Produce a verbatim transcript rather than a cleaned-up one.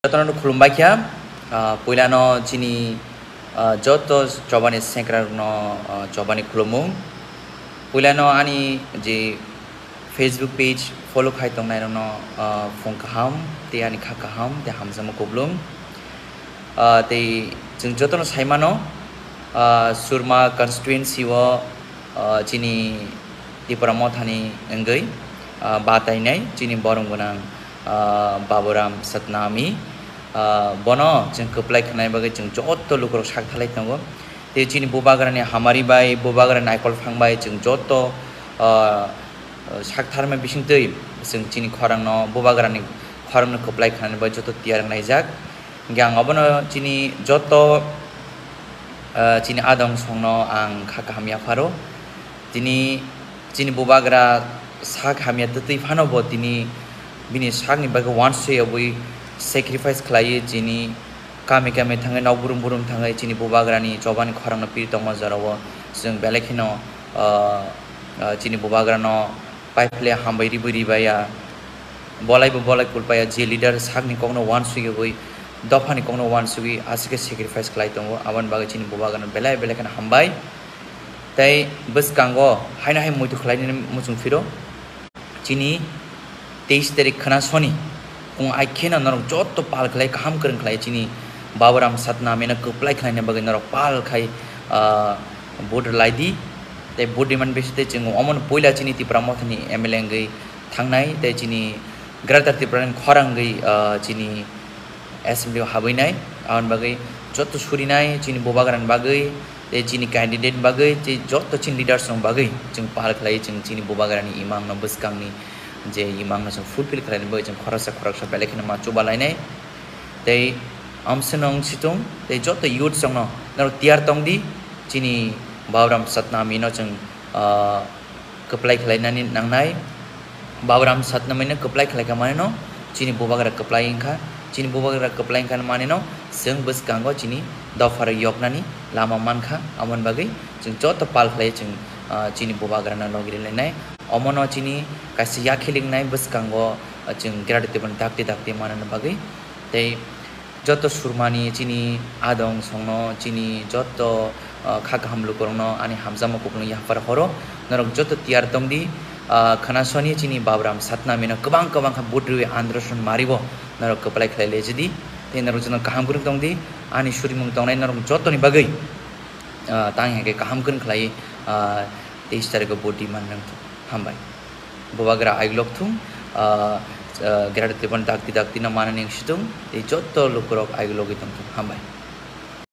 Jotono khulumbai kha, ah, puilano chini, ah, joto chobani sengkrak rokno, ah, chobani khulumung. Puilano ani je Facebook page follow khai tongnai rokno, ah, phung kaham, tei ani kha kaham, tei hamjakma kuplung. Ah, tei chwng jotono sai mano, ah, Surma constituency o, ah, chini Tipra Mothani wngwi, ah, batainai chini borom gwnang, ah, Baburam Satnami. Ah, bono chwng kwplai khnai bagwi chwng joto lukurok sak thalai tongo. Tei chini bubagrani hamari bai, bubagrani naikol phang bai chwng joto, ah, sak tharma bisingtwi chwng chini khorangno, bubagrani khorangno kwplai khnani bai joto tiyar wngnaijak. Hingke ang obono chini joto, ah, chini adong songno ang kha kaham yapharo. Tini chini bubagra sak hamya twtwi phano bo tini bini sakni bagwi uansukya bwi sacrifice khlaiwi chini kami kami thangwi nok burum burum thangwi chini bubagrani chobani khorangno piri tongma jorao chwng belai kheno, ah, ah, chini bubagrano paiphile hambai ribwi ribaiya, bolaibo bolai kulpaiya, je leader sakni kokno uansukya bwi, dophani kokno uansugwi aswk khe sacrifice khlai tongo, aboni bagwi chini bubagrano belai belai kheno hambai. Tei bwskango haino hai muitu khlainani muchung phiro, chini teis tarik khwna soni, kung ai kheno norok joto pal khlai, kaham kwrwng khlai chini Baburam Satnamino kwplai khlaina bagwi norok pal khai, ah, vote rwlai di. Tei vote rwmani bisingtwi chwng omono puila chini Tipra Mothani M L A wngwi thangnai, tei chini Greater Tripura ni khorang wngwi, ah, chini assembly o habwi nai, aboni bagwi joto surinai chini bubagrani bagwi, tei chini candidate bagwi, tei joto chini leaders rok bagwi chwng pal khlai, chwng chini bubagrani imang no bwskangni je imang no chwng fulfill khlaina bagwi chwng khoroksa khoroksa belai kheno ma chuba lainai. Tei amswk no wng situng, tei joto youth rok no norok tiyar tong di, chini Baburam Satnami no chwng, ah, kwplai khlainani nangnai. Baburam Satnamino kwplai khlaika manino chini bubagra kwplai wngkha. Chini bubagra kwplai wngkha manino chwng bwskango chini dophar yoknani lama mankha. Amoni bagwi chwng joto pal khlai chwng, ah, chini bubagrano logi rwlainai. Omono chini kaisa yakhilingnai bwskango, ah, chwng Greater Tripura dakti dakti manani bagwi. Tei joto surmani chini adong songno, chini joto, ah, kha kaham lukurokno ani hamjakma kupulung yaphar horo. Norok joto tiyar tong di, ah, khwna soni chini Baburam Satnamino kwbang kwbang kha vote rwi androson maribo norok kwplai khlai lejidi. Tei norok joto kaham kwrwng tong di, ani surimung tongnai norok jotoni bagwi, ah, tang hingke kaham kwrwng khlai, ah, teis tarikh o vote di man nang thung. Hambai. Bubagra aigulok thung, ah, ah, Greater Tripura dakti dakti no manani wng situng, tei joto lukurok aigulogwi tong thung. Hambai.